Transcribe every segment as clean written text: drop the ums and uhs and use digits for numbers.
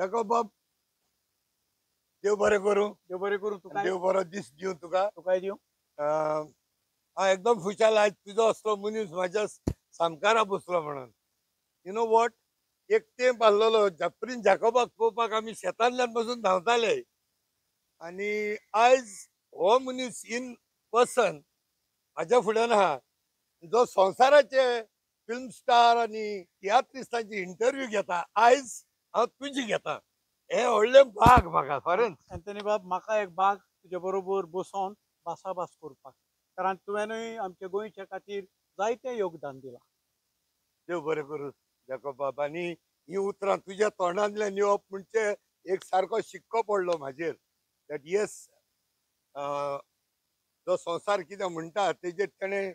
जाकोब बाब, देव बरें करूं. देव बरें करूं तुका. देव बरो दीस दिवं तुका. तुकाय दिवं. हांव एकदम खुशाल आयज तुजो असलो मनीस म्हाज्या सामकारा बसलो म्हणून. You know what, एक तेंप आसलेलो प्रिन्स जाकोबाक पळोवपाक आमी शेतांतल्यान बसून धांवताले आनी आयज हो मनीस इन पर्सन म्हाज्या फुड्यान आहा, जो संवसाराचे फिल्म स्टार आनी तियात्रिस्तांची इंटरव्यू घेता. आयज हांव तुजी घेता, हें व्हडलें भाग म्हाका खरेंच. एंथनी बाब, म्हाका एक भाग तुजे बरोबर बसोन भासाभास करपाक, कारण तुवेंनूय आमच्या गोंयच्या खातीर जायतें योगदान दिलां. देव बरें करूं जाकोब बाब. आनी हीं उतरां तुज्या तोंडांतल्यान येवप म्हणजे एक सारको शिक्को पडलो म्हाजेर, that yes, जो संवसार कितें म्हणटा तेजेर तेणें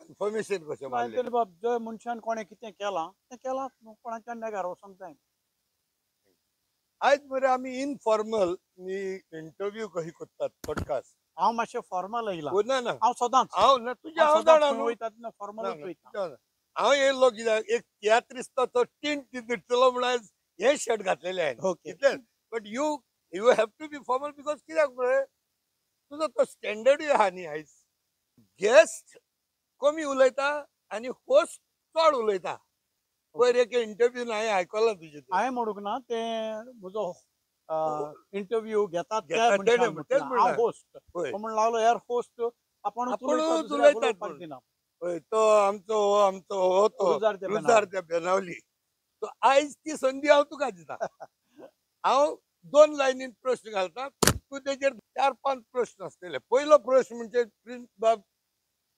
कन्फर्मेशन कशें मारलें. एंथनी बाब, ज्या मनशान कोणें कितें केलां तें केलां न्हू, कोणाच्यान नेगार वचोंक जायना. आयज मरे आमी इनफॉर्मल इंटरव्यू कशी करतात, पॉडकास्ट. हांव मातशें फॉर्मल येयलां. ना ना, हांव सदांच हांव ना तुजें हांव जाणा न्हू. वयता तेन्ना फॉर्मलूच वयता. हांव येयल्लो कित्याक, एक तियात्रिस्ताचो टिंट दितलो म्हणून आयज हें शर्ट घातलेलें हांवें. इतलेंच. But you you have to be formal because कित्याक मरे तुजो तो स्टँडर्डूय आहा न्ही. आयज गेस्ट कमी उलयता आनी होस्ट चड उलयता. पयर एक इंटरव्यू हांवें आयकलां तुजें. हांवें म्हणूंक ना, तें म्हजो इंटरव्यू घेतात. हांव होस्ट म्हणून लागलो, यार होस्ट आपूणच उलयतात दिना. हय, तो आमचो हो, आमचो हो, तो रुजार त्या बेनावली. सो आयज ती संदी हांव तुका दिता. हांव दोन लायनीन प्रश्न घालता, तूं तेजेर 4-5 प्रश्न आसतले. पयलो प्रश्न म्हणजे प्रिन्स बाब,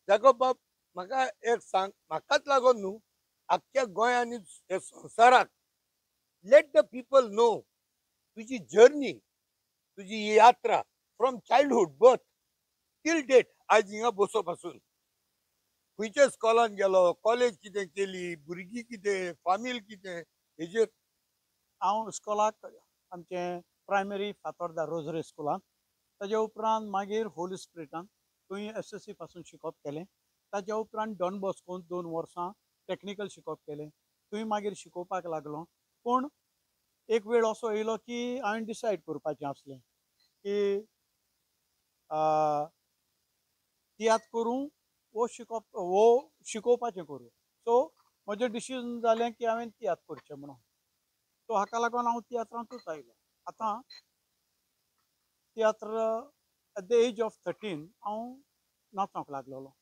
जाकोब बाब, म्हाका एक सांग, म्हाकाच लागून न्हू आख्ख्या गोंय आनी संवसाराक, let the people no तुजी जर्नी, तुजी यात्रा from childhood birth till date. आयज हिंगा बसो पासून खंयच्या स्कॉलान गेलो, कॉलेज कितें केली, भुरगीं कितें, फामील कितें, हेजेर. हांव स्कॉलाक आमचें प्रायमरी फातोर्दा रोजरी स्कुलांत, ताज्या उपरांत मागीर होली स्पिरिटान थंय SSC पासून शिकप केलें. ताज्या उपरांत डॉन बॉस्कोन 2 वर्सां टॅक्निकल शिकप केलें. थंय मागीर शिकोवपाक लागलो. पूण एक वेळ असो येयलो की हांवें डिसायड करपाचें आसलें की तियात्र करूं वो शिकप वो शिकोवपाचें करूं. सो म्हजें डिसिजन जालें की हांवें तियात्र करचें म्हणून. सो हाका लागून हांव तियात्रांतूच आयलो. आतां तियात्र एट the age of 13 हांव नाचोंक लागलेलो,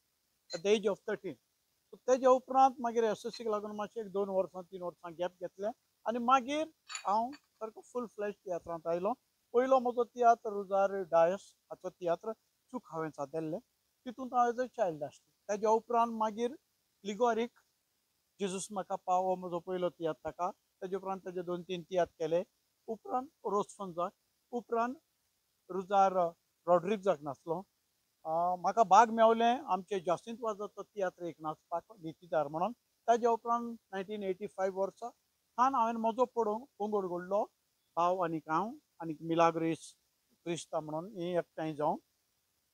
at the age of 13. So तेज्या उपरांत मागीर SSC लागून मातशें एक 2 वर्सां 3 वर्सां गॅप घेतलें आनी मागीर हांव सारको फूल फ्लॅश तियात्रांत आयलो. पयलो म्हजो तियात्र रुजार डायस हाचो तियात्र चूक हांवें सादरलें, तितूंत हांव एज अ चायल्ड आसलें. तेज्या उपरांत मागीर लिगोरीक जेजूस म्हाका पाव हो म्हजो पयलो तियात्र ताका. तेज्या उपरांत तेजे 2-3 तियात्र केले. उपरांत रोजफन्साक, उपरांत रुजार रॉड्रिग्जाक नाचलो. म्हाका भाग मेवलें आमचे जासिंत वाजाचो तियात्र एक नाचपाक नितीदार म्हणून. ताज्या उपरांत 1985 वर्सा थान हांवें म्हजो पंगड घडलो, भाव आनीक हांव आनीक मिलाग्रीस क्रिस्ता म्हणून ही एकठांय जावन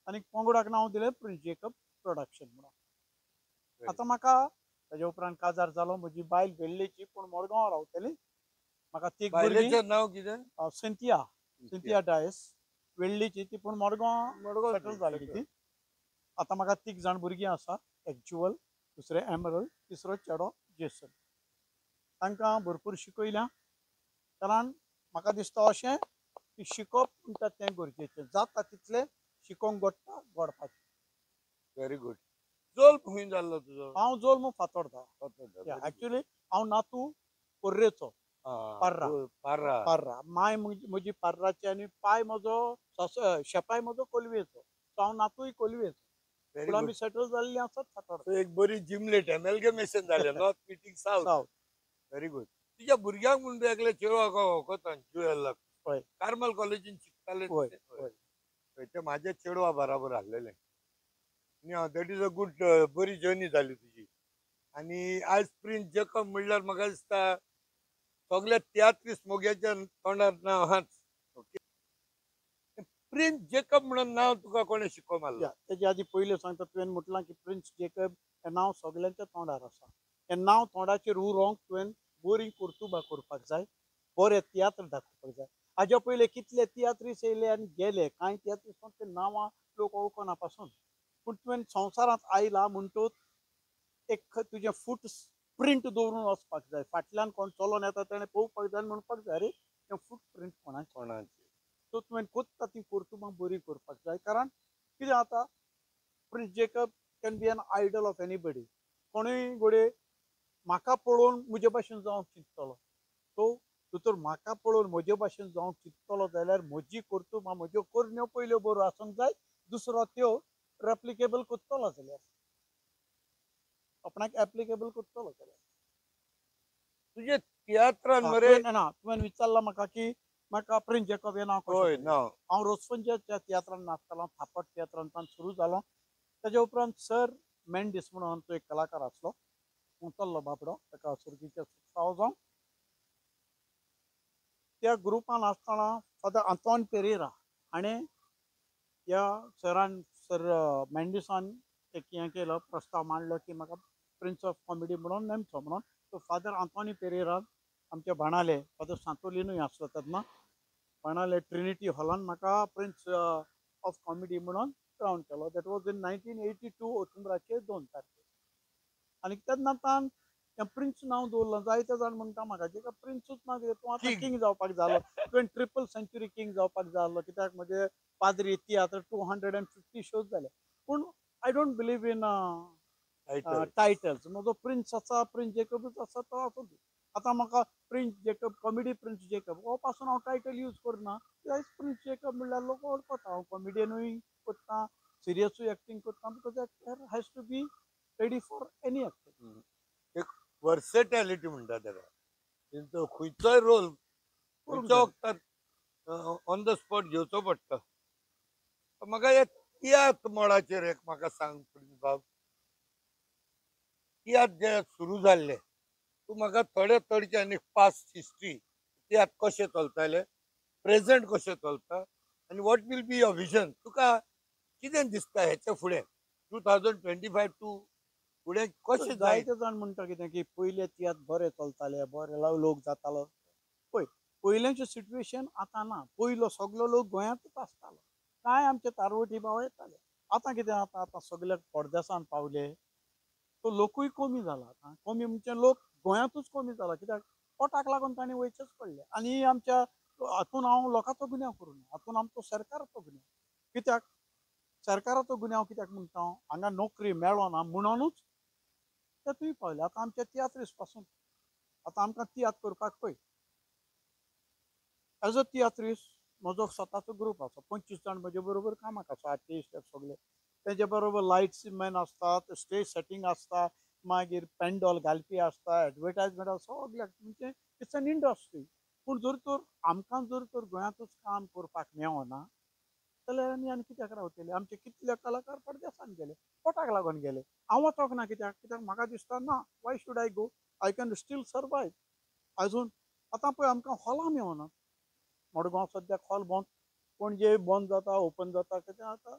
आनी पंगडाक नांव दिलें प्रिन्स जेकब प्रोडक्शन म्हणून. आतां म्हाका ताज्या उपरांत काजार जालो. म्हजी बायल वेल्लेची पूण मडगांव रावतली. म्हाका तीग भुरगीं. नांव कितें? सिंथिया, सिंथिया डायस, वेल्लीची ती, पूण मडगांव सेटल जाली ती. आतां म्हाका 3 जाण भुरगीं आसा, एक ज्युअल, दुसरें एमरल्ड, तिसरो चेडो जेसन. तांकां भरपूर शिकयल्या, कारण म्हाका दिसता अशें की शिकप म्हणटा तें गरजेचें, जाता तितलें शिकोवंक घडटा घडपाचें. Very good. जोल्म खंय जाल्लो तुजो? हांव जोल्म फातोर्दा. एक्चुअली हांव नातू पोर्रेचो, पार्रा. पार्रा. पार्रा. माय म्हजी पार्राची आनी पाय म्हजो शेपाय म्हजो कोलवेचो. सो हांव नातूय कोलवेचो. पूण आमी सेटल जाल्लीं आसात फातोर्दा. एक बरी जिमलेट एमेलगेमेशन जालें, north meeting south. Very good. तुज्या भुरग्यांक म्हणून एकले चेडवाक वखतान जुएलाक, हय, कार्मल कॉलेजीन शिकताले. हय हय, ते म्हाज्या चेडवा बराबर आहलेले. That is a good, बरी जर्नी जाली तुजी. आनी आयज प्रिन्स जेकब म्हणल्यार म्हाका दिसता सगल्या तियात्रिस्त मोग्याच्या तोंडार नांव आहाच. ओके, प्रिन्स जेकब म्हणून नांव तुका कोणें शिको मारलें? तेजे आदी पयलें सांगता, तुवें म्हटलां की प्रिन्स जेकब हें नांव सगल्यांच्या तोंडार आसा. हें नांव तोंडाचेर उरोंक तुवें बरीं कर्तुबां करपाक जाय. बरे तियात्र दाखोवपाक जाय. हाज्या पयले कितले तियात्रीस येयले आनी गेले, कांय तियात्रीस ते नांवां लोक वळखना पासून. पूण तुवें संवसारांत आयला म्हणटूच एक तुजें फूट प्रिंट दवरून वचपाक जाय. फाटल्यान कोण चलोन येता तेणें पळोवपाक जाय आनी म्हणपाक जाय अरे तें फूट प्रिंट कोणाचें कोणाचें. सो तुवें कोत्ता ती कर्तुबां बरी करपाक जाय. कारण कितें जाता, Prince Jacob can be an idol of anybody. कोणूय घडये म्हाका पळोवन म्हजे भाशेन जावंक चिंततलो. सो तूं तर म्हाका पळोवन म्हजे भाशेन जावंक चिंततलो जाल्यार म्हजी कर्तुबां म्हज्यो करण्यो पयल्यो बऱ्यो आसूंक जाय, दुसरो त्यो रेप्लिकेबल करतलो जाल्यार, आपणाक एप्लिकेबल करतलो जाल्यार. तुजे तियात्रान मरे ना तुवें विचारलां म्हाका की म्हाका प्रिन्स जेकब हें नांव हय कशें. नांव. हांव रोजफन्सच्या तियात्रान नाचतालो, थापट तियात्रांतल्यान सुरू जालो. ताज्या उपरांत सर मेंडीस म्हणून तो एक कलाकार आसलो, चल्लो बाबडो, ताका सुर्गीचें फावो जावं. त्या ग्रुपान आसतना फादर आंतोन पेरेरा हाणें ह्या सरान, सर मेंडिसान एक हें केलो, प्रस्ताव मांडलो की म्हाका प्रिन्स ऑफ कॉमेडी म्हणून नेमचो म्हणून. तो फादर आंतोनी पेरेरा आमच्या बाणाले, फादर सांतोलिनूय आसलो तेन्ना, बाणाले ट्रिनिटी हॉलान म्हाका प्रिन्स ऑफ कॉमेडी म्हणून क्रावन केलो. That was in 1982 ऑक्टोबराचे 2 तारखेर. आनी तेन्ना तान हें प्रिन्स नांव दवरलां. जायते जाण म्हणटा म्हाका जेका प्रिन्सूच ना कितें, तूं आतां किंग जावपाक जालो, तुवें ट्रिपल सेंच्युरी किंग जावपाक जालो, कित्याक म्हजे पाद्री तियात्र 250 शोज जाले. पूण I don't believe in titles. म्हजो प्रिन्स आसा, प्रिन्स जेकबूच आसा, तो आसूं दी. आतां म्हाका Prince Jacob, comedy Prince Jacob हो पासून हांव टायटल यूज करना. कित्याक प्रिन्स जेकब म्हणल्यार लोक वळखता. हांव कॉमेडियनूय करता, सिरियसूय एक्टींग करता, because actor has to be ready for any acting. एक वर्सेटॅलिटी म्हणटा ताका. तेंचो खंयचोय रोल खंयच्या वखतार ऑन the spot घेवचो पडटा. म्हाका हे तियात्र मळाचेर एक म्हाका सांग प्रिन्स बाब, तियात्र जे सुरू जाल्ले तूं म्हाका थोडे तडचे आनी पास्ट हिस्ट्री, तियात्र कशें चलताले, प्रेजंट कशें चलता आनी what will be your vision, तुका कितें दिसता हेच्या फुडें 2025 टू फुडें कशें जायत? जायते जाण म्हणटा कितें की पयले तियात्र बरे चलताले, बरे लोक जातालो. पळय पयल्याचें सिट्युएशन आतां ना. पयलो सगलो लोक गोंयांतूच आसतालो, कांय आमचे तारवटी भाव येताले. आतां कितें जाता, आतां सगळे परदेसान पावले, तो लोकूय कमी जाला. आतां कमी म्हणजे लोक गोंयांतूच कमी जाला, कित्याक पोटाक लागून तांणी वयचेच पडले. आनी आमच्या हातून हांव लोकांचो गुन्यांव करूं ना, हातून आमचो सरकाराचो गुन्यांव. कित्याक सरकाराचो गुन्यांव कित्याक म्हणटा हांव, हांगा नोकरी मेळना म्हणूनच ते थंय पावले. आतां आमच्या तियात्रीस पासून आतां आमकां तियात्र करपाक पळय, एज अ तियात्रीस म्हजो स्वताचो ग्रूप आसा, 25 जाण म्हजे बरोबर कामाक आसा, आर्टिस्ट सगळे. तेजे बरोबर लायट्स मॅन आसतात, स्टेज सेटींग आसता, मागीर पेंडॉल घालपी आसता, एडवर्टायजमेंट आसता, सगळ्याक. म्हणजे it's an industry. पूण जर तर आमकां जर तर गोंयांतूच काम करपाक मेळना जाल्यार आमी आनी कित्याक रावतले? आमचे कितले कलाकार परदेसान गेले, पोटाक लागून गेले. हांव वचोंक ना कित्याक, कित्याक म्हाका दिसता ना, why should I go, I can still survive. अजून आतां पळय आमकां हॉलां मेळना. मडगांव सद्याक हॉल बंद, पणजे बंद जाता, ओपन जाता, कितें आतां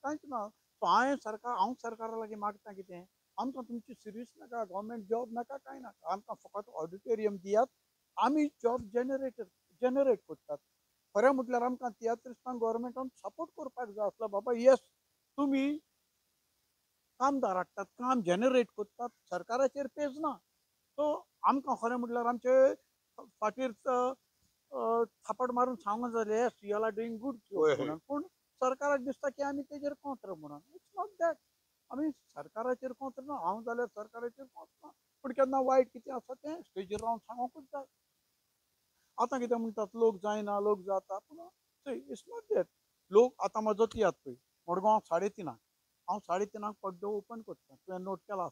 कांयच ना. सो हांवें सरकार, हांव सरकारा लागीं मागता कितें, आमकां तुमची सिर्वीस नाका, गव्हर्मेंट जॉब नाका, कांय नाका, आमकां फकत ऑडिटोरियम दियात, आमी जॉब जनरेट करतात. खरें म्हटल्यार आमकां तियात्रिस्तांक गव्हर्मेंटान सपोर्ट करपाक जाय आसलो. बाबा येस, तुमी कामदार हाडटात, काम जनरेट करतात, सरकाराचेर पेज ना. सो आमकां खरें म्हटल्यार आमचे फाटीर थापट मारून सांगूंक जाय, yes you are doing good म्हणून. पूण सरकाराक दिसता की आमी तेजेर कोंत्र म्हणून. It's not that, आमी सरकाराचेर कोंत्र ना. हांव जाल्यार सरकाराचेर कोंत्र ना, पूण केन्ना वायट कितें आसा तें स्टेजीर रावन सांगूंकूच जाय. आतां कितें म्हणटात, लोक जायना, लोक जाता, पूण it's not that. लोक आतां म्हजो तियात्र पळय मडगांव 3:30, हांव 3:30 पड्डो ओपन करता, तुवें नोट केला.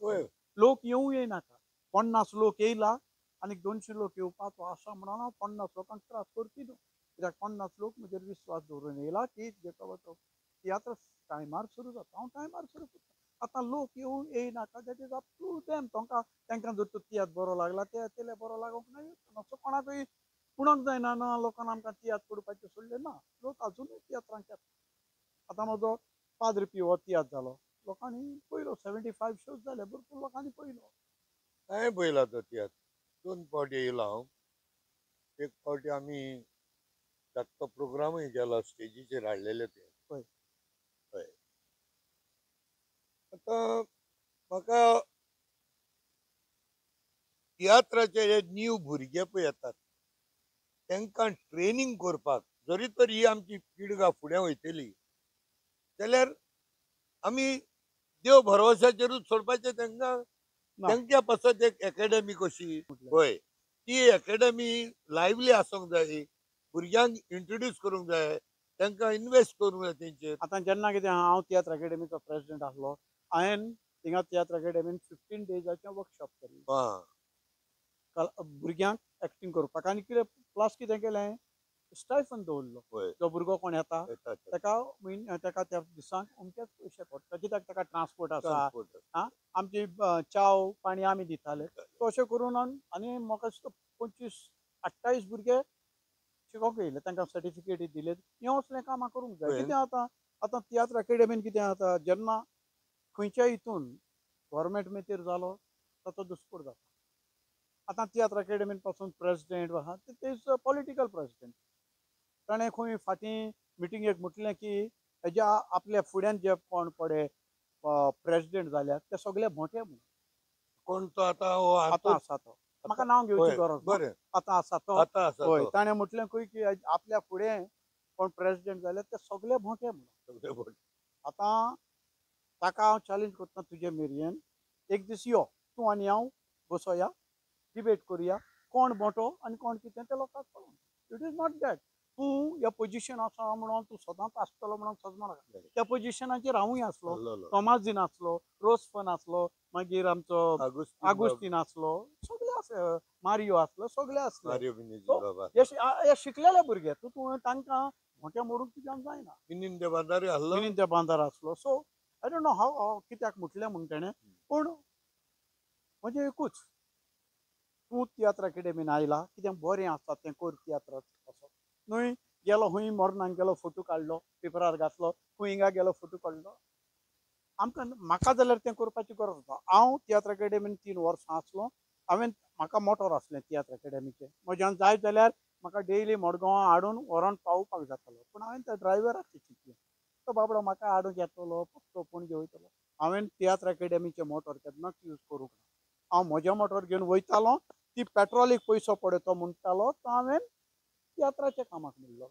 लोक येवं येयनाका, 50 लोक येयला आनी 200 लोक येवपाचो आसा म्हणून हांव 50 लोकांक त्रास करपी न्हू, कित्याक 50 लोक म्हजेर विस्वास दवरून येयला की जेकबाचो तियात्र टायमार सुरू जाता, हांव टायमार सुरू करता. आतां लोक येवं येयनाका, that is up to them. तांकां जर तो तियात्र बरो लागला ते येतले, बरो लागूंक ना येवचो ना. सो कोणाकूय म्हणूंक जायना ना लोकांक आमकां तियात्र पडपाचें सोडलें ना. लोक आजुनूय तियात्रांक येता. आतां म्हजो पाद्र पी हो तियात्र जालो, लोकांनी पयलो, 75 शोज जाले, भरपूर लोकांनी पयलो. हांवें पयला तो तियात्र, 2 फावटी येयलो हांव. एक फावटी आमी धाकटो प्रोग्रामूय केलो स्टेजीचेर हाडलेले ते. हय. हय. आतां म्हाका तियात्राचे हे न्यू भुरगे पळय येतात तांकां ट्रेनींग करपाक जरी तर ही आमची पिळगा फुडें वयतली जाल्यार आमी देव भरवशाचेरूच सोडपाचें तांकां. ना. तांच्या पासत एक एकेडमी कशी, हय, ती एकेडमी लायवली आसूंक जाय, भुरग्यांक इंट्रोड्यूस करूंक जाय, तांकां इनवेस्ट करूंक जाय तेंचेर. आतां जेन्ना कितें हांव तियात्र एकेडमीचो प्रेसिडेंट आसलो, हांवें थिंगा तियात्र एकेडमीन 15 डेजाचें वर्कशॉप केलें भुरग्यांक एक्टींग करपाक. आनी कितें प्लस कितें केलें, स्टायफन दवरलो. जो भुरगो कोण येता ताका म्हयन्या ताका त्या दिसांक अमकेच पयशे पडटा, कित्याक ताका ट्रान्सपोर्ट आसा, आमची च्याव पाणी आमी दिताले. सो अशें करून आनी म्हाका दिसता 25-28 भुरगे शिकोंक येयले, तांकां सर्टिफिकेटी दिले. हें असलें कामां करूंक जाय. कितें आतां आतां तियात्र एकेडमीन कितें जाता, जेन्ना खंयच्याय हितून गोवोरमेंट मेतेर जालो ताचो दुस्पोट जाता. आतां तियात्र एकेडमीन पासून प्रेसिडेंट आहा ते is political president. ताणें खंय फाटीं मिटिंगेक म्हटलें की हेज्या आपल्या फुड्यान जे कोण पडे प्रेसिडेंट जाल्यात ते सगळे मोटे म्हणून. कोण तो आतां हो आतां आसा तो, म्हाका नांव घेवची गरज ना. आतां आसा तो, आतां आसा. हय, ताणें म्हटलें खंय की आपल्या फुडें कोण प्रेसिडेंट जाल्यात ते सगळे मोटे म्हणून. आतां ताका हांव चॅलेंज करता तुजे मेरेन, एक दीस यो तूं आनी हांव बसोया, डिबेट करुया, कोण मोटो आनी कोण कितें तें लोकांक कळोन. It is not that तूं ह्या पोजिशन आसा म्हणून तूं सदांच आसतलो म्हणून सजमा नाका. त्या पोजिशनाचेर हांवूय आसलो, तोमाजीन आसलो, रोजफन आसलो, मागीर आमचो आगुस्तीन आसलो, सगळे आसले, मारियो आसलो, सगळे आसले. हे शिकलेले भुरगे, तूं तांकां मोट्या मोडूंक तुज्यान जायना. मिनीन बांदार आसलो. So I don't know हांव कित्याक म्हटलें म्हूण तेणें, पूण म्हजें एकूच, तूं तियात्र एकेडमीन आयला कितें बरें आसा तें कर तियात्राचो असो न्हय. गेलो खंय मरणाक गेलो, फोटो काडलो, पेपरार घातलो, खंय हिंगा गेलो फोटो काडलो. आमकां म्हाका जाल्यार तें करपाची गरज ना. हांव तियात्र एकेडमीन 3 वर्सां आसलो. हांवें म्हाका मोटोर आसलें तियात्र एकेडमीचें, म्हज्यान जाय जाल्यार म्हाका डेली मडगांवां हाडून व्हरोन पावोवपाक जातालो. पूण हांवें त्या ड्रायव्हराक चिंतलें, तो बाबडो म्हाका हाडूंक येतलो, फक्त पणजे वयतलो. हांवें तियात्र एकेडमीचें मोटोर केन्नाच यूज करूंक ना. हांव म्हजें मोटोर घेवन वयतालो, ती पेट्रोलीक पयसो पडयतो म्हणटालो, तो हांवें तियात्राच्या कामाक मेळ्ळो.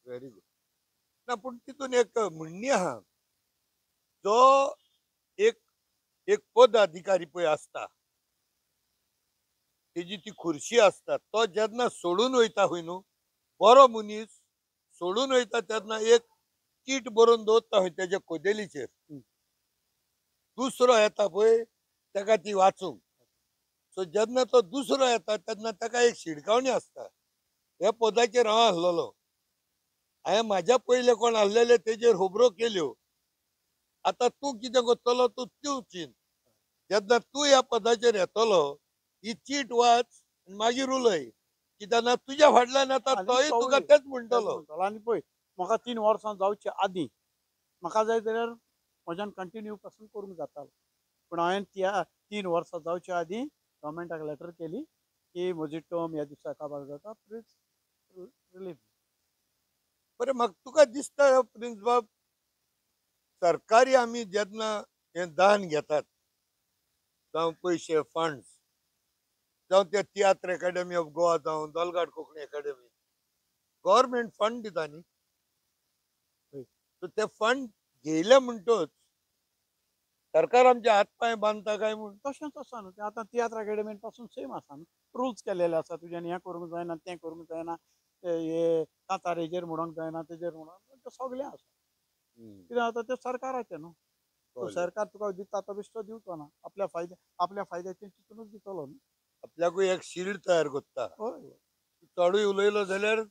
Very good. ना पूण तितून एक म्हणणी आहा, जो एक एक पद अधिकारी पळय आसता, तेजी ती खुर्शी आसता, तो जेन्ना सोडून वयता खंय न्हू, बरो मनीस सोडून वयता तेन्ना एक चीट बरोवन दवरता खंय तेज्या कोदेलीचेर, दुसरो येता पळय ताका ती वाचूंक. सो जेन्ना तो दुसरो येता तेन्ना ताका एक शिडकावणी आसता, ह्या पदाचेर हांव आसलेलो, हांवें म्हाज्या पयले कोण आसलेले तेजेर होबरो केल्यो, आतां तूं कितें करतलो तूं तूं चिंत. जेन्ना तूं ह्या पदाचेर येतलो ही चीट वाच आनी मागीर उलय, कित्याक ना तुज्या फाटल्यान येता तोय तुका तेच म्हणटलो. आनी पळय म्हाका 3 वर्सां जावचे आदीं म्हाका जाय जाल्यार म्हज्यान कंटिन्यू पासून करूंक जातालो, पूण हांवें त्या 3 वर्सां जावचे आदीं गव्हर्मेंटाक लेटर केली की म्हजी टर्म ह्या दिसा काबार जाता, प्लीज रिलीफ. बरें, म्हाका तुका दिसता प्रिन्स बाब, सरकारी आमी जेन्ना हें दान घेतात जावं पयशे फंड्स, जावं ते तियात्र एकेडमी ऑफ गोवा, जावं Dalgado Konkani academy, government fund दिता न्ही, सो ते फंड घेयले म्हणटच सरकार आमचे हात पांय बांदता काय म्हूण? तशेंच आसा न्हू तें. आतां तियात्र एकेडमीन पासून सेम आसा न्हू, रुल्स केलेले आसा, तुज्यान हें करूंक जायना, तें करूंक जायना, हे कांतार हेजेर म्हणूंक जायना, तेजेर म्हणूंक, तें सगळें आसा. कितें जाता तें सरकाराचें न्हू, सरकार तुका दिता तो बेश्टो दिवचो ना, आपल्या फायद्या आपल्या फायद्याचें चिंतूनच दितलो न्हू. आपल्याकूय एक शिल्ड तयार करता, चडूय उलयलो जाल्यार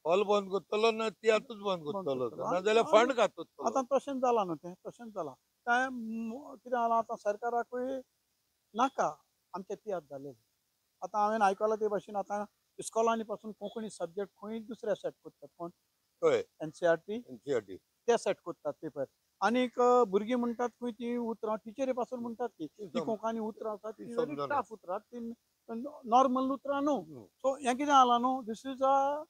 हॉल बंद करतलो ना तियातूच बंद करतलो, नाजाल्यार फंड खातलो. आतां तशेंच जालां न्हू तें, तशेंच जालां. काय कितें जालां आतां सरकाराकूय नाका आमचे तियात्र जाले. आतां हांवें आयकलां ते भाशेन आतां इस्कॉलांनी पासून कोंकणी सब्जेक्ट खंय दुसरे सेट करतात, कोण एनसीआरटी ते सेट करतात पेपर. आनीक भुरगीं म्हणटात खंय ती उतरां टिचरी पासून म्हणटात की ती कोंकणी उतरां आसात ती व्हेरी टफ उतरां, ती नॉर्मल उतरां न्हू. सो हें कितें जालां न्हू, this is a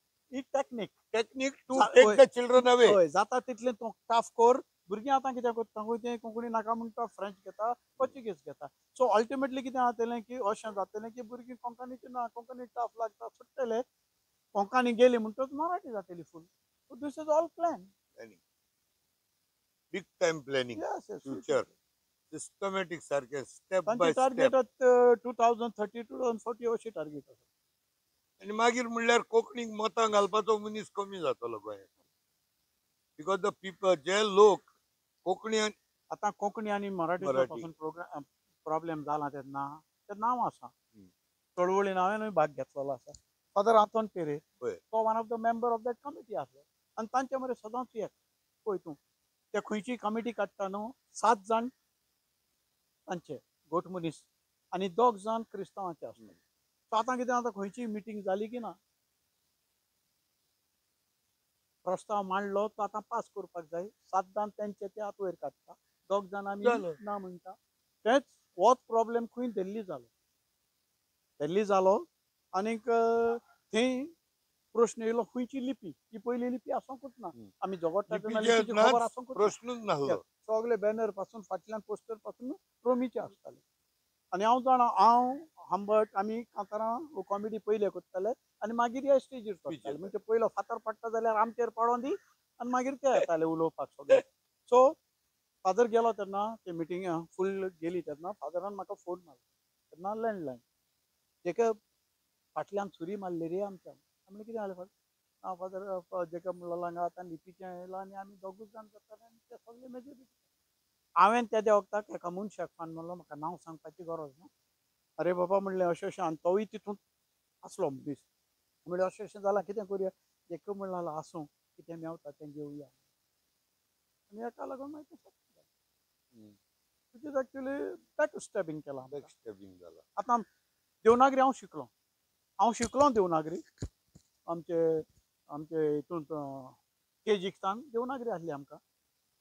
technique. Technique to take the children away. हय, जाता तितलें तूं टफ कर. भुरगीं आतां कितें करता, तें कोंकणी नाका म्हणटा, फ्रेंच घेता, पोर्चुगीज घेता. सो अल्टिमेटली कितें जातलें की अशें जातलें की भुरगीं कोंकणीची ना, कोंकणी टफ लागता सुट्टले, कोंकणी गेली म्हणटकच मराठी जातली full. So this is all plan. Big time planning. Future systematic सारकें स्टेप बाय तांचे स्टेप. टार्गेट 2030 2040 अशी टार्गेट आसा. आनी मागीर म्हणल्यार कोंकणीक मतां घालपाचो मनीस कमी जातलो गोंयांत, because the people जे लोक कोंकणी आतां कोंकणी आनी मराठीचो मराठी. पासून प्रोग्राम प्रॉब्लेम जाला तेन्ना तें नांव आसा, चळवळीन हांवें भाग घेतलेलो आसा. फादर आंतोन पेरेर तो one of the member of that committee आसलो आनी तांचे मरे सदांच एक पळय तूं ते खंयची कमिटी काडटा न्हू, 7 जाण तांचे गोठ मनीस आनी 2 जाण क्रिस्तांवाचे आसले. सो आतां कितें आतां खंयची मिटींग जाली की ना, प्रस्ताव मांडलो तो आतां पास करपाक जाय, 7 जाण तेंचे ते आत वयर काडटा, 2 जाण आमी ना म्हणटा. तेंच होच प्रॉब्लेम खंय दिल्ली जालो, दिल्ली जालो आनीक थंय प्रश्न येयलो खंयची लिपी, ही पयली लिपी आसोंकूच ना, आमी झगडटा तेन्ना लिपीची खबर आसोंकूच ना, प्रश्नूच नासलो. सगळे बॅनर पासून फाटल्यान पोस्टर पासून रोमीचे आसताले. आनी हांव जाणा, हांव हंबट आमी कांतारां कॉमेडी पयले करताले आनी मागीर ह्या स्टेजीर चडटाले. म्हणजे पयलो फातर पडटा जाल्यार आमचेर पडोन दी आनी मागीर ते येताले उलोवपाक सगळे. सो फादर गेलो तेन्ना ते मिटींग फूल गेली तेन्ना फादरान म्हाका फोन मारलो तेन्ना लँडलायन, जेका फाटल्यान सुरी मारली रे आमच्या. आमी कितें जालें फादर, हांव फादर जेका म्हणलो हांगा आतां लिपीचें येयलां आनी आमी दोगूच जाण जाताले आनी ते सगळे मेजोरिटी. हांवें त्या वखदाक एका मनशाक फोन मारलो, म्हाका नांव सांगपाची गरज ना. अरे बाबा म्हणलें अशें अशें, आनी तोवूय तितूंत आसलो मनीस. म्हणलें अशें अशें जालां कितें करुया, जेका म्हणलां आसूं कितें मेवता तें घेवया. आनी हेका लागून मागीर तें जालें. Which is actually back stabbing केलां. बॅक स्टॅबिंग जालां. आतां देवनागरी हांव शिकलो, हांव शिकलो देवनागरी, आमचे आमचे हितूंत केजीक सावन देवनागरी आसली आमकां,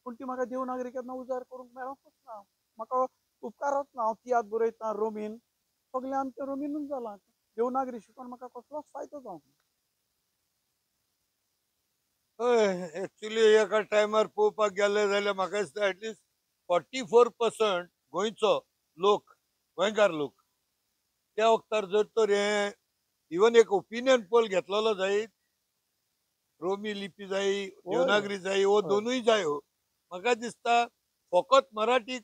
पूण ती म्हाका देवनागरी केन्ना उजार करूंक मेळोंकूच ना, म्हाका उपकारच ना. हांव तियात्र बरयता रोमीन, सगळें आमचें रोमीनूच जालां, देवनागरी शिकोवन म्हाका कसलोच फायदो जावंक ना. हय, एक्चुली एका टायमार पळोवपाक गेले जाल्यार म्हाका दिसता एटलिस्ट 44% गोंयचो लोक, गोंयकार लोक त्या वखदार जर तर हें इवन एक ओपिनियन पोल घेतलेलो जायत, रोमी लिपी जाय, देवनागरी जाय, हो दोनूय जाय, हो म्हाका दिसता फकत मराठी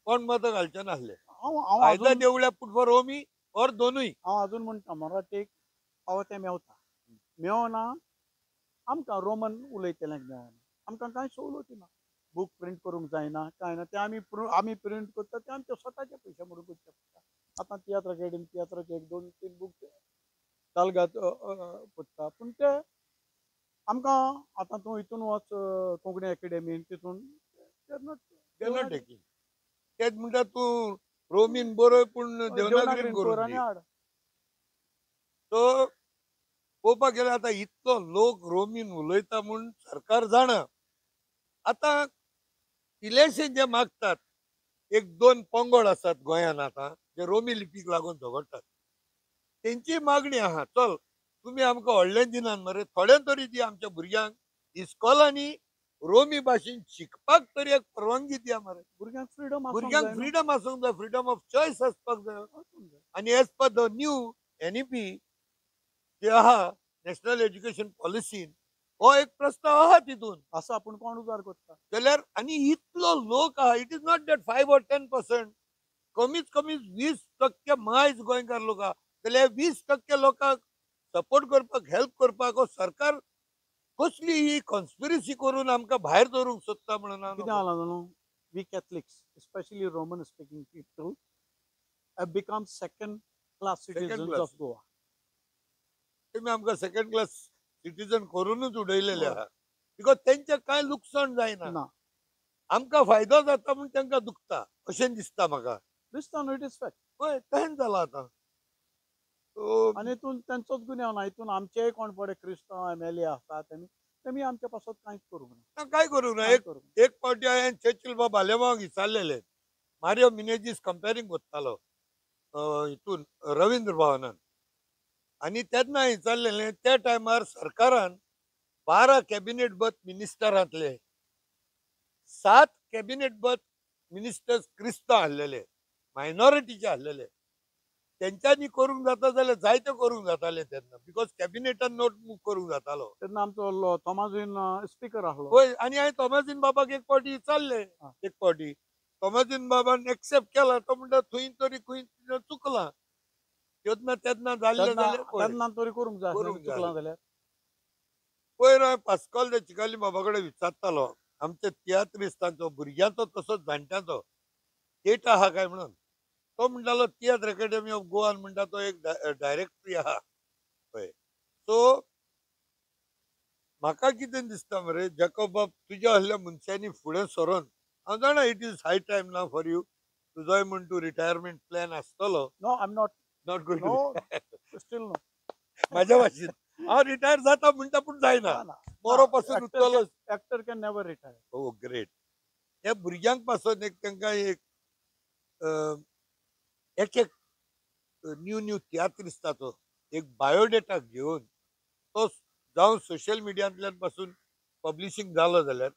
कोण मतां घालचे नासले. आयदां देवळ्या पूण फॉर रोमी और दोनूय. हांव अजून म्हणटा मराठीक फावो तें मेवता, मेवना आमकां रोमन उलयतल्यांक मेवना, आमकां कांय सवलती ना, बूक प्रिंट करूंक जायना, कांय ना, तें आमी आमी प्रिंट करता तें आमचे स्वताचे पयशे म्हणून करचे पडटा. आतां तियात्र अकॅडमी तियात्राचे 1 2 3 बूक दालगाद पडटा, पूण ते आमकां आतां तूं हितून वच कोंकणी अकॅडमीन तितून तेच म्हणटा तूं रोमीन बरय पूण देवनागरीन करून हाड. सो पळोवपाक गेल्यार आतां इतलो लोक रोमीन उलयता म्हूण सरकार जाणा. आतां इल्लेशे जे मागतात, 1 2 पंगड आसात गोंयांत आतां जे रोमी लिपीक लागून झगडटात, तेंची मागणी आहा, चल तुमी आमकां व्हडलें दिनात मरे, थोडें तरी दी आमच्या भुरग्यांक इस्कॉलांनी रोमी भाशेन शिकपाक तरी एक परवानगी दिया मरे. भुरग्यांक फ्रिडम, भुरग्यांक फ्रिडम आसूंक जाय, फ्रिडम ऑफ चॉयस आसपाक जाय. आनी as per the new NEP जे आहा नॅशनल एज्युकेशन पॉलिसीन, हो एक प्रस्ताव आहा तितून आसा, पूण कोण उजार करता जाल्यार. आनी इतलो लोक आहा, it is not that 5 or 10%, कमीत कमी 20% मायज गोंयकार लोक आहा, जाल्यार 20% लोकांक सपोर्ट करपाक, हेल्प करपाक हो सरकार कसली ही कॉन्स्पिरसी करून आमकां भायर दवरूंक सोदता म्हणून कितें जालां न्हू, we Catholics, especially Roman speaking people, have become second class citizens of Goa. तुमी आमकां सेकंड क्लास सिटीजन करूनच उडयलेले आहा, because तेंचें कांय लुकसाण जायना, आमकां फायदो जाता म्हूण तांकां दुखता अशें दिसता म्हाका. दिसता न्हू, it is fact. हय, तशेंच जालां आतां. आनी हितून तेंचोच गुन्यांव ना, हितून आमचेय कोण पळय क्रिस्तांव MLA आसा तेमी आमच्या पासत कांयच करूंक ना, कांय करूंक ना. एक फावटी हांवें चर्चिल बाब आलेमांवाक विचारलेलें, मारियो मिनेजीस कंपेरींग करतालो हितून रवींद्र भवनान. आनी तेन्ना विचारलेलें त्या टायमार सरकारान 12 कॅबिनेट बर्थ मिनिस्टरांतले 7 कॅबिनेट बर्थ मिनिस्टर्स क्रिस्तांव आसलेले, मायनॉरिटीचे आसलेले. तेंच्यांनी करूंक जाता जाल्यार जायते करूंक जाताले तेन्ना, because कॅबिनेटान नोट मूव करूंक जातालो. तेन्ना आमचो तोमाजीन स्पीकर आसलो. हय, आनी हांवें तोमाजीन बाबाक एक फावटी विचारलें, एक फावटी तोमाजीन बाबान एक्सेप्ट केला. तो म्हणटा थंय तरी खंय चुकलां तेन्ना तेन्ना जाल्लें जाल्यार तेन्ना तरी करूंक जाय, चुकलां जाल्यार. पयर हांवें पास्कॉल दे चिकाली बाबा कडेन विचारतालो, आमच्या तियात्रिस्तांचो, भुरग्यांचो तसोच जाणट्यांचो डेटा आहा काय म्हणून. तो म्हणटालो तियात्र अकॅडमी ऑफ गोवान म्हणटा तो एक डायरेक्टरी आहा. हय, सो म्हाका कितें दिसता मरे जेकब बाब, तुज्या असल्या मनशांनी फुडें सरोन, हांव जाणा it is high time ना फॉर you, तुजोय म्हण तूं रिटायरमेंट प्लॅन आसतलो. No, I am not not going, still no. म्हाज्या भाशेन हांव रिटायर जाता म्हणटा पूण जायना, मोरो पासून उरतलोच. Actor can never retire. Oh great. ह्या भुरग्यांक पासून एक तांकां एक एक एक न्यू न्यू तियात्रिस्ताचो एक बायोडेटा घेवन तो जावं सोशल मिडियांतल्यान पासून पब्लिशींग जालो जाल्यार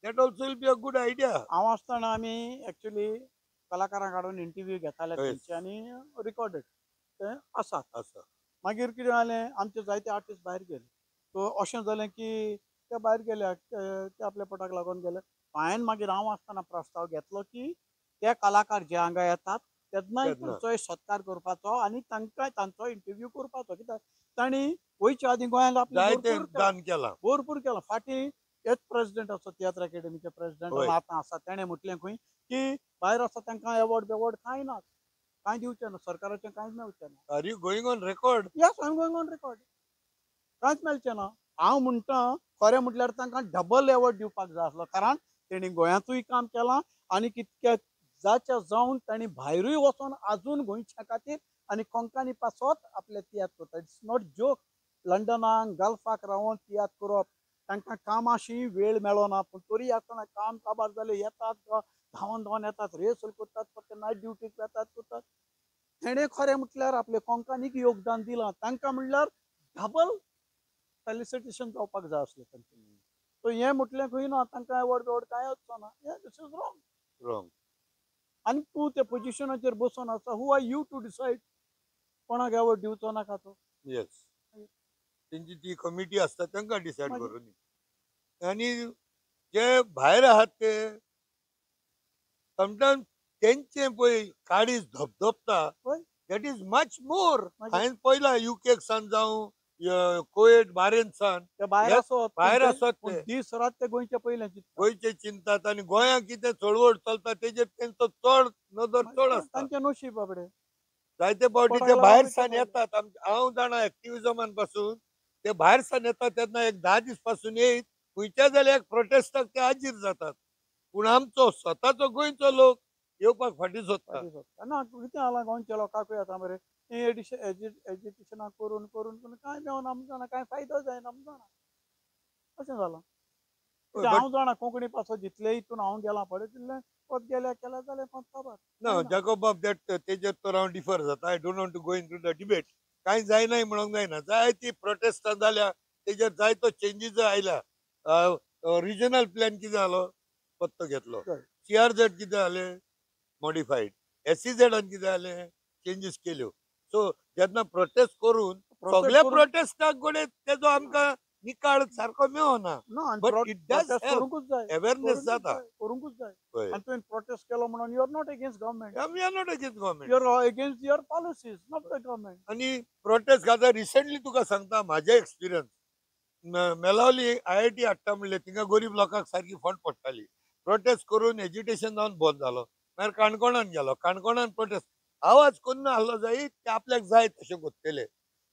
that also will be a good idea. हांव आसतना आमी एक्चुली कलाकारांक हाडून इंटरव्यू घेताले तेंचे आनी रिकॉर्डेड ते आसात. आसा. मागीर कितें जालें, आमचे जायते आर्टिस्ट भायर गेले. सो अशें जालें की ते भायर गेले, ते आपल्या पोटाक लागून गेले. हांवें मागीर हांव आसतना प्रस्ताव घेतलो की ते कलाकार जे हांगा येतात तेन्नाय तांचोय सत्कार करपाचो आनी तांकां तांचो इंटरव्यू करपाचो. कित्याक तांणी वयच्या आदीं गोंयांत आपलें भरपूर केलां. फाटीं हेच प्रेजिडेंट आसा तियात्र अकॅडमीचे प्रेजिडेंट आतां आसा, तेणें म्हटलें खंय की भायर आसा तांकां एवॉर्ड बेवॉर्ड कांय ना, कांय दिवचें ना, सरकाराचें कांयच मेळचें ना. Are you going on record? Yes, I am going on record. कांयच मेळचें ना. हांव म्हणटा खरें म्हटल्यार तांकां डबल एवॉर्ड दिवपाक जाय आसलो, कारण तेणी गोंयांतूय काम केलां आनी कितक्या जाच्या जावन तांणी भायरूय वचोन आजून गोंयच्या खातीर आनी कोंकणी पासत आपले तियात्र करता. It's not joke. लंडनाक गल्फाक रावन तियात्र करप, तांकां कामाशी वेळ मेळना, पूण तरी आसतना काम काबार जालें येतात, धांवन धांवन येतात, रिहर्सल करतात, फक्त नायट ड्युटीक वेतात करतात. तेणें खरें म्हटल्यार आपले कोंकणीक योगदान दिलां. तांकां म्हणल्यार डबल फेलिसिटेशन जावपाक जाय आसलें तांचें. सो हें म्हटलें खंय ना, तांकां एवॉर्ड बेवॉर्ड कांय वचना. हें this is wrong. Wrong. आनी तूं त्या पोजिशनाचेर बसून आसा, who are you to decide कोणाक एवॉर्ड दिवचो नाका तो? येस, तेंची ती कमिटी आसता तांकां डिसायड करून. आनी जे भायर आहात ते समटायम्स तेंचे पळय काळीज धपधपता, that is much more. हांवें पळयला युकेक सान जावं कुवेट बारेन सान भायर आसत दीस रात ते गोंयचे पयले गोंयचे चिंतात आनी गोंयांत कितें चळवळ चलता तेजेर तेंचो चड नदर चड आसता. तांचें नशीब बाबडे. जायते फावटी ते भायर सान येतात, हांव जाणा एक्टिविजमान पासून ते भायर सान येतात तेन्ना एक 10 दीस पासून येयत खंयच्या जाल्यार एक प्रोटेस्टाक ते हाजीर जातात, पूण आमचो स्वताचो गोंयचो लोक येवपाक फाटीं सोदता. ना कितें जालां गोंयच्या लोकांकूय आतां मरे एजिटेशनां करून करून करून कांय मेळना, आमकां जाणा कांय फायदो जायना आमकां जाणा अशें जालां. हांव जाणा कोंकणी पासत जितले हितून हांव गेलां पळय तितलें पद गेल्या केल्या जाल्यार पद खबर ना. जाकोब बाब that तेजेर तर हांव डिफर जाता. I don't want to go into the debate. कांय जायना म्हणूंक जायना, जायती प्रोटेस्टां जाल्या तेजेर जायतो चेंजीस आयल्या. रिजनल प्लॅन कितें जालो पत्तो घेतलो, सीआरझेड कितें जालें मॉडिफायड, एसईझेडान कितें जालें चेंजीस केल्यो. सो जेन्ना प्रोटेस्ट करून सगळ्या प्रोटेस्टाक गोडे तेजो आमकां निकाल सारको मेळना, बट it does awareness जाता, करूंकूच जाय. आनी तुवें प्रोटेस्ट केलो म्हणून you are not against government. We are not against government, you are against your policies, not the government. आनी प्रोटेस्ट घालता रिसेंटली तुका सांगता म्हाजे एक्सपिरियन्स, मेलावली IIT हाडटा म्हणलें, थिंगा गरीब लोकांक सारकी फंड पडटाली. प्रोटेस्ट करून एज्युटेशन जावन बंद जालो. मागीर काणकोणान गेलो, काणकोणान प्रोटेस्ट आवाज कोन्न आहलो जाय ते आपल्याक जाय तशें कोत्तले.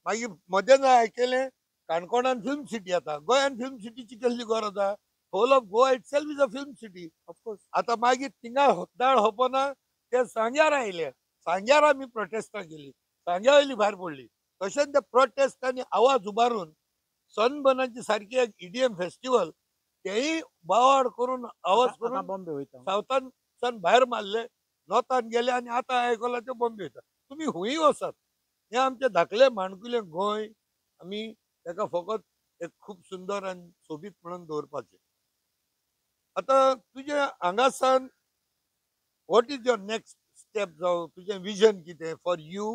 मागीर मदें आयकलें काणकोणान फिल्म सिटी आतां, गोंयान फिल्म सिटीची कसली गरज आहा? Whole of Goa itself is a film city. Of course. आतां मागीर थिंगा दाळ होपना ते सांग्यार आयले, सांग्यार आमी प्रोटेस्टां केली, सांग्या वयली भायर पडली. तशेंच ते प्रोटेस्ट आनी आवाज उबारून सनबर्नाची सारकी एक EDM festival तेय बोवाळ करून आवाज करून बॉम्बे वयता, सावथान सन भायर मारले, नॉर्थान गेले आनी आतां आयकलां ते बॉम्बे वयता. तुमी हुंय वचात, हें आमचें धाकलें माणकुलें गोंय आमी ताका फकत एक खूब सुंदर आनी सोबीत म्हणून दवरपाचें. आतां तुजें हांगासान what is your next step जावं तुजें विजन कितें for you,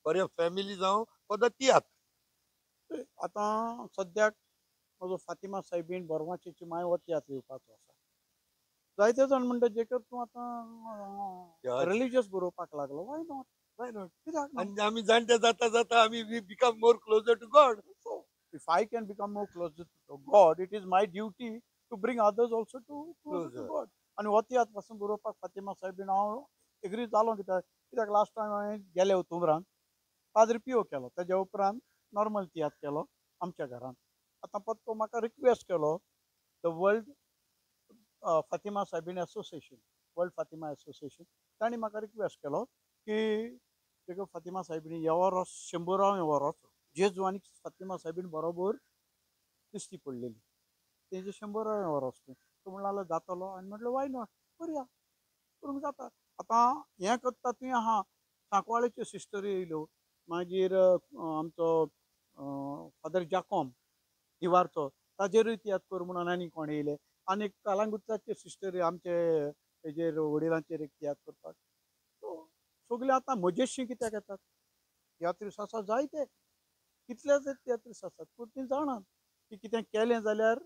for your family जावं फॉर the तियात्र? आतां सद्याक म्हजो फातिमा सायबीण बोरमाचेची मांय हो तियात्र येवपाचो आसा. जायते जाण म्हणटा जेकर तूं आतां रिलीजियस बरोवपाक लागलो, why not, why not, कित्याक? आनी आमी जाणटे जाता जाता आमी we become more closer to God. So if I can become more closer to God, it is my duty to bring others also to closer to God. आनी हो तियात्र पासून बरोवपाक फातिमा सायबीण हांव एग्री जालो. कित्याक कित्याक लास्ट टायम हांवें गेले उतुमरान पाद्री पियो केलो, तेज्या उपरांत नॉर्मल तियात्र केलो आमच्या घरांत. आतां परतो म्हाका रिक्वेस्ट केलो the world Fatima सायबीण association, world Fatima association, तांणी म्हाका रिक्वेस्ट केलो की तेका फातिमा सायबीण ह्या वरोस 100व्या वरोस जेजू आनी फातिमा सायबीण बरोबर दिश्टी पडलेली, तेजें 100व्या वरोस तें. तो म्हणलो जातलो, आनी म्हटलें why not, करुया, करूंक जाता. आतां हें करता तुवें आहा, सांकवाळेच्यो सिस्टरी येयल्यो, मागीर आमचो फादर जाकॉम दिवारचो ताजेरूय तियात्र कर म्हणून आनी कोण येयले, आनी कालांगुटाचे सिस्टरी आमचे हेजेर वडिलांचेर एक तियात्र करपाक. सो सगळे आतां म्हजेशी कित्याक येतात, तियात्रीस आसा जायते, कितलेच तियात्रीस आसात, पूण ती जाणात की कितें केलें जाल्यार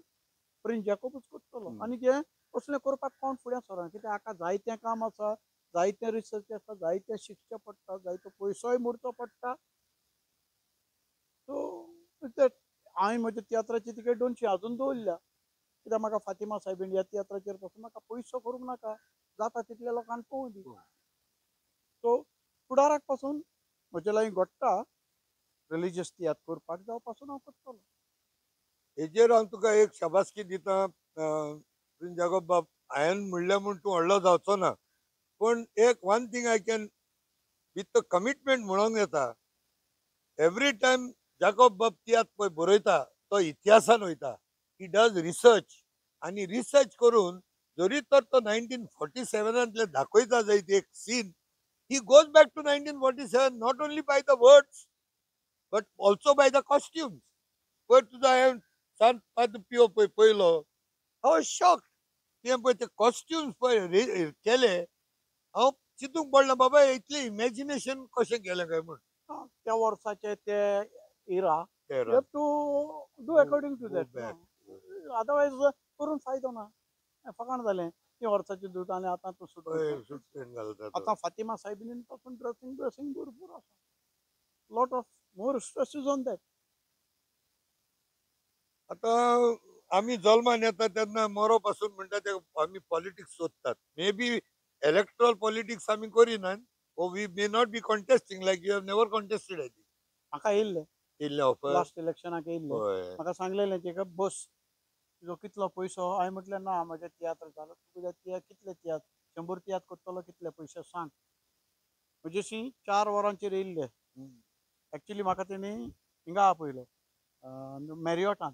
प्रिन्स जॅकोबूच करतलो. आनी हें असलें करपाक कोण फुडें सरना, कित्याक हाका जायतें काम आसा, जायतें रिसर्च आसा, जायतें शिकचें पडटा, जायतो पयसोय मोडचो पडटा. सो ते हांवें म्हज्या तियात्राची तिकेट 200 आजून दवरल्या, कित्याक म्हाका फातिमा सायबीण ह्या तियात्राचेर पासून म्हाका पयसो करूंक नाका, जाता तितल्या लोकांक पळोवं दी. सो फुडाराक पासून म्हजे लागीं घडटा रिलीजियस तियात्र करपाक जावं पासून हांव करतलो. हेजेर हांव तुका एक शाबासकी दिता प्रिन्स जाकोब बाब, हांवें म्हणलें म्हूण तूं व्हडलो जावचो ना, पूण एक one thing I can with the commitment म्हणूंक येता, एवरी टायम जाकोब बाब तियात्र पळय बरयता तो इतिहासान वयता, he does research, आनी रिसर्च करून जरी तर तो 1947 दाखयता जायत एक scene, he goes back to 1947 not only by the words but also by the costumes. पयर तुजो हांवें सान पाद्र पियो पळय पयलो, हांव शॉक्ड, तुवें पळय ते कॉस्ट्युम्स पळय केले, हांव चिंतूंक पडलें बाबा इतलें इमॅजिनेशन कशें केलें काय म्हूण. त्या वर्साचे ते era, you have to do according to that, otherwise करून फायदो ना, फकाण जालें ती वर्साची दूद आनी आतां तूं सूट घालता. आतां फातिमा सायबिणीन पासून ड्रेसींग ब्रेसींग भरपूर आसा, lot of more stress is on that. आतां आमी जल्मान येता तेन्ना मरो पासून म्हणटा ते आमी पॉलिटिक्स सोदतात, मे बी इलेक्ट्रल पॉलिटिक्स आमी करिनात, ओ we may not be contesting like you have never contested. I think म्हाका येयल्लें येयल्लें ऑफर लास्ट इलेक्शनाक येयल्लें, म्हाका सांगलेलें की बस तुजो कितलो पयसो, हांवें म्हटलें ना म्हजे तियात्र जालो, तुज्या तियात्र कितले तियात्र 100 तियात्र करतलो कितले पयशे सांग. म्हजेशी 4 वरांचेर येयल्ले, एक्चुली म्हाका तेणी हिंगा आपयलो मॅरियोटान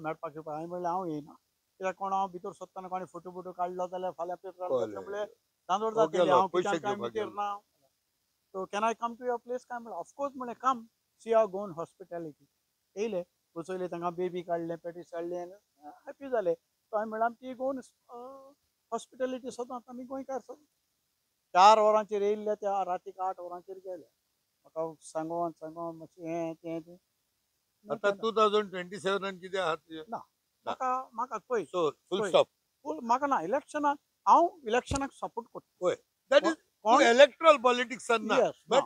मेळपाक येवपाक, हांवें म्हणलें हांव येयना, कित्याक कोण हांव भितर सोदतना कोणी फोटो बोटो काडलो जाल्यार फाल्यां पेपरार म्हणल्यार धांदोड जातली, हांव कित्याक काय भितर ना. So can I come to your place काय म्हणलें, ऑफकोर्स म्हणलें come, see our Goan hospitality. येयले बसयले, तांकां बेबी काडलें, पॅटीस काडलें, हॅपी जाले. सो हांवें म्हणलें आमची गोवन हॉस्पिटॅलिटी सदांच आमी गोंयकार सदांच. 4 वरांचेर येयल्ले, त्या रातीक 8 वरांचेर गेले, म्हाका सांगोन सांगोन मातशें हें तें तें. आतां 2027 कितें आहा तुजें? ना म्हाका म्हाका पळय फूल स्टॉप, म्हाका ना इलेक्शनाक, हांव इलेक्शनाक सपोर्ट करता. पळय that is electoral पॉलिटिक्सान ना, बट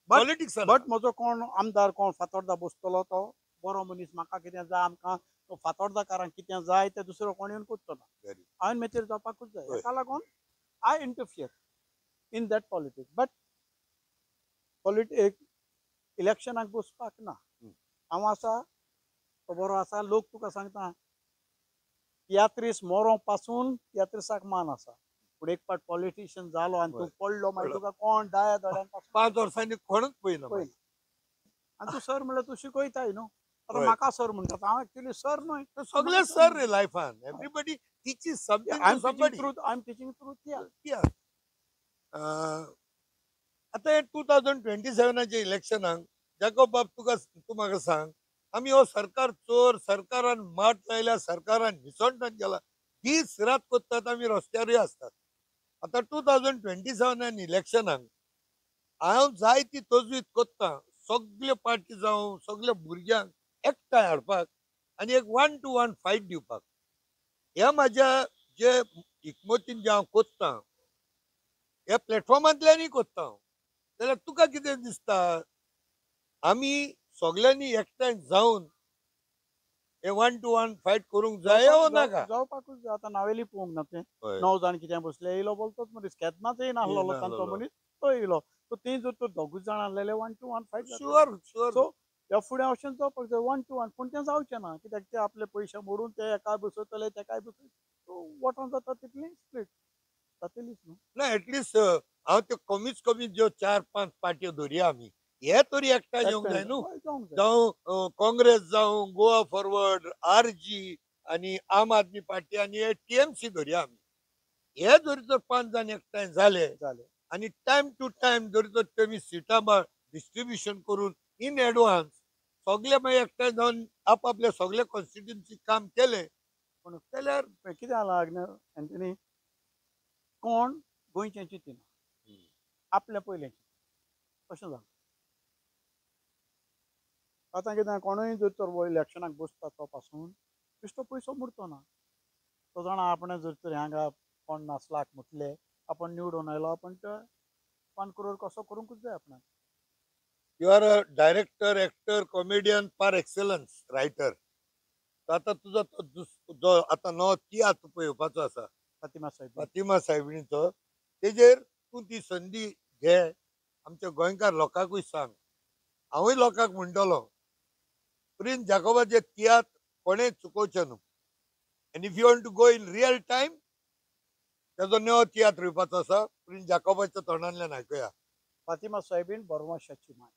पॉलिटिक्स, बट म्हजो कोण आमदार कोण फातोर्दा बसतलो तो बरो मनीस, म्हाका कितें जाय, आमकां फातोर्दाकारांक कितें जाय तें दुसरो कोण येवन करचो ना, हांवें मेतेर जावपाकूच जाय. हाका लागून I interfere in that politics, but इलेक्शनाक बसपाक ना. हांव आसा तो बरो आसा, लोक तुका सांगता तियात्रीस मोरो पासून तियात्रिसाक मान आसा, पूण एक पाट पॉलिटिशियन जालो आनी तूं पडलो मागीर तुका कोण दाया दोळ्यान 5 वर्सांनी कोणूच पळयना. आनी तूं सर म्हणल्यार तूं शिकयताय न्हू, आतां म्हाका सर म्हणटात, हांव एक्चुअली सर न्हय, सगळे सर रे लायफान, everybody teaches something to somebody. I am teaching through tiatr. आतां हे 2027 इलेक्शनाक जाकोब बाब तुका तूं म्हाका सांग, आमी हो सरकार चोर, सरकारान माट लायल्या, सरकारान निसणटान गेला, दीस रात कोत्तात आमी, रस्त्यारूय आसतात. आतां 2027 इलेक्शनाक हांव जायती तजवीज कोत्ता सगळे पार्टी जावं सगल्या भुरग्यांक एकठांय हाडपाक आनी एक 1 to 1 fight दिवपाक. ह्या म्हाज्या जे हिकमतीन जे हांव कोत्तां ह्या प्लॅटफॉर्मांतल्यानूय कोत्ता हांव, जाल्यार तुका कितें दिसता आमी सगल्यांनी एकठांय जावन हे 1 to 1 fight करूंक जाय वो नाका? जावपाकूच जाय. आतां नावेली पळोवंक ना तें 9 जाण कितें बसले, येयलो बोलतोच मनीस, केन्नाच येयनासलो तांचो मनीस, तो येयलो. सो ते जर तर दोगूच जाण आसलेले 1 to 1 fight. Sure sure. So ह्या फुडें अशें जावपाक जाय 1 to 1. पूण तें जावचें ना कित्याक ते आपले पयशे मोडून ते एकाय बसयतले तेकाय बसयतले, वोटां जाता तितली स्प्लीट जातलीच न्हू. ना एटलिस्ट हांव त्यो कमीच कमी ज्यो 4-5 पार्ट्यो धरया आमी, हे तरी एकठांय येवंक जाय न्हू. जावं काँग्रेस जावं गोवा फॉरवर्ड, RG आनी आम आदमी पार्टी आनी TMC धरया आमी. हे जरी तर 5 जाण एकठांय जाले आनी टायम टू टायम जरी तर तेमी सिटां डिस्ट्रिब्युशन करून इन एडवान्स सगळे मागीर एकठांय जावन आपआपल्या सगळे कॉन्स्टिट्युन्सी काम केलें पूण जाल्यार कितें जालां एंथनी, कोण गोंयचें चिंतिना, आपलें पयलें अशें जालां. आतां कितें कोणूय जर तर इलेक्शनाक बसता तो पासून बेश्टो पयसो मोडचो ना. तो जाणा आपणें जर तर हांगा 50 लाख म्हटले, आपण निवडून आयलो, आपण ते 1 करोड कसो करूंकूच जाय आपणाक. You are a director, actor, comedian par excellence, writer. आतां तुजो तो जो आतां नवो तियात्र पळय येवपाचो आसा फातिमा साहेब, फातिमा साहेबिणीचो, तेजेर तूं ती संदी घे, आमच्या गोंयकार लोकांकूय सांग. हांवूय लोकांक म्हणटलो प्रिन्स जाकोबाचे तियात्र कोणें चुकोवचें न्हू. And if you want to go in real time, तेजो नवो तियात्र येवपाचो आसा, प्रिन्स जाकोबाच्या तोंडांतल्यान आयकुया. फातिमा साहेबीन बरमाशाची माय,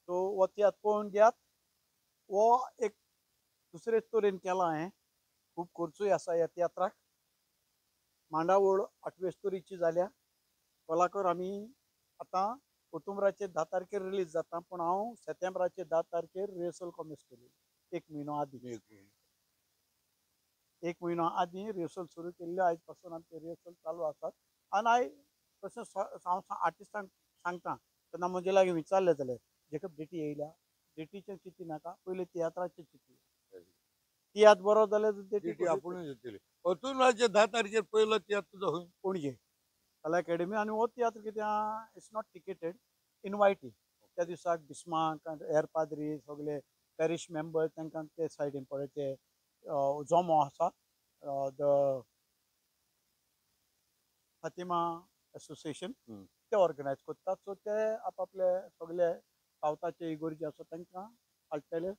सो हो तियात्र पळोवन घेयात. हो एक दुसरेच तरेन केला हांवें, खूब खर्चूय आसा ह्या तियात्राक. मांडावळ 8वे स्तोरीची जाल्या. कोलाकर आमी आतां ऑक्टोबराचे 10 तारखेर रिलीज जाता, पूण हांव सप्टेंबराचे 10 तारखेर रिहर्सल कॉमेस केली, 1 म्हयनो आदीं. 1 म्हयनो आदीं रिहर्सल सुरू केल्ली. आयज पासून आमचे रिहर्सल चालू आसात. आनी I तशें हांव आर्टिस्टांक सांगता तेन्ना म्हजे लागीं विचारलें जाल्यार जेकब डेटी येयल्या, डेटीचें चिंती नाका, पयलीं तियात्राचें चिंती. तियात्र बरो जाल्यार डेटी आपुणूच येतली. ऑक्टोबराचे 10 तारखेर पयलो तियात्र तुजो खंय? पणजे कला अकॅडमी. आनी हो तियात्र कितें, it's not ticketed, इनवायटी. त्या दिसाक बिस्माक हेर पाद्री सगळे पॅरिश मेंबर तांकां ते सायडीन पळय ते जमो आसा, the Fatima association ते ऑर्गनायज करतात. सो ते आपआपले सगळे सावथाचे इगोर्जी आसा तांकां हाडटले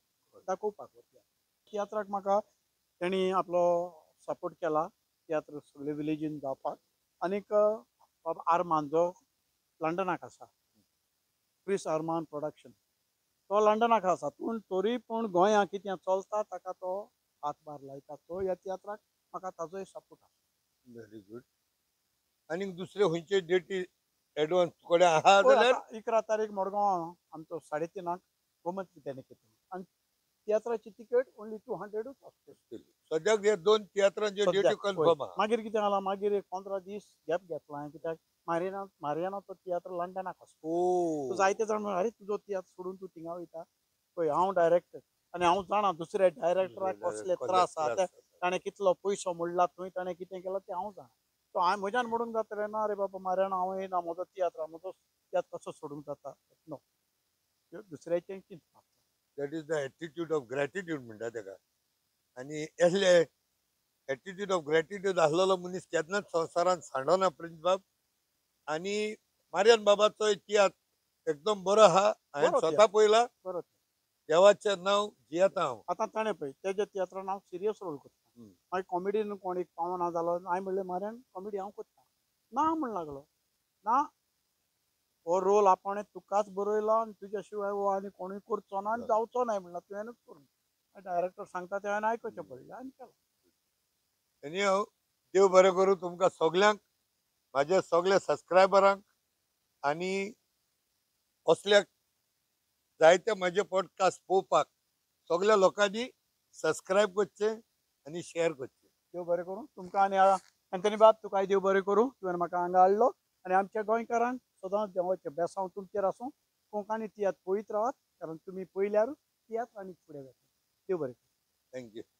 दाखोवपाक वतले. तियात्राक म्हाका तेणी आपलो सपोर्ट केला तियात्र सगळे विलेजीन जावपाक. आनीक बाब आरमान जो लंडनाक आसा, क्रिस आरमान प्रोडक्शन, तो लंडनाक आसा, पूण तरी पूण गोंया कितें चलता ताका तो हातभार लायता. तो ह्या तियात्राक म्हाका ताजोय सपोर्ट आसा. Very good. आनीक दुसरे खंयचे डेटी एडवान्स कडेन आहा जाल्यार? 11 तारीख मडगांव आमचो 3:30 गोमंत विद्यानिकेतन, आनी तियात्राची तिकेट ओन्ली 200 आसतली. सद्याक हे 2 तियात्रांच्यो डेटी कन्फर्म आहा. मागीर कितें जालां, मागीर एक 15 दीस गॅप घेतला हांवें, कित्याक मारियानाचो तियात्र लंडनाक आसता. जायते जाण म्हणटा, अरे तुजो तियात्र सोडून तूं थिंगा वयता. पळय हांव डायरेक्टर आनी हांव जाणा दुसऱ्या डायरेक्टराक कसले त्रास आहा, ताणें कितलो पयसो मोडला थंय, ताणें कितें केलां तें हांव जाणा. सो हांवें म्हज्यान म्हणूंक जातलें ना रे बाबा मारियाना हांव येना, म्हजो तियात्र, म्हजो तियात्र कसो सोडूंक जाता, नो, दुसऱ्याचें चिंतपाक. That is the attitude of gratitude म्हणटा तेका. आनी असले एटिट्यूड ऑफ ग्रॅटिट्यूड आसलेलो मनीस केन्नाच संवसारांत सांडना प्रिन्स बाब. आनी मारियान बाबाचो तियात्र एकदम बरो आहा, हांवें स्वता पळयला. देवाचें नांव जियेता हांव. आतां ताणें पळय तेज्या तियात्रान हांव सिरियस रोल करता, मागीर कॉमेडीन कोण एक पावना जालो, हांवें म्हणलें मारियान कॉमेडी हांव करता ना म्हण लागलो. ना, हो रोल आपणें तुकाच बरयला आनी तुज्या शिवाय हो आनी कोणूय करचो ना आनी जावचो ना म्हणला तुवेंनूच करूं. डायरेक्टर सांगता तें हांवें आयकुचें पडलें आनी केलां. आनी हांव देव बरें करूं तुमकां सगल्यांक, म्हाज्या सगल्या सबस्क्रायबरांक आनी असल्या जायते म्हजे पॉडकास्ट पळोवपाक सगल्या लोकांनी सबस्क्रायब करचें आनी शेअर करचें. देव बरें करूं तुमकां आनी अँथनी बाब, तुकाय देव बरें करूं, तुवें म्हाका हांगा हाडलो. आनी आमच्या गोंयकारांक सदांच देवाचें बेसांव तुमचेर आसूं. कोंकणी तियात्र पळयत रावात, कारण तुमी पळयल्यार तियात्र आनी फुडें वता. देव बरें करूं. Thank you.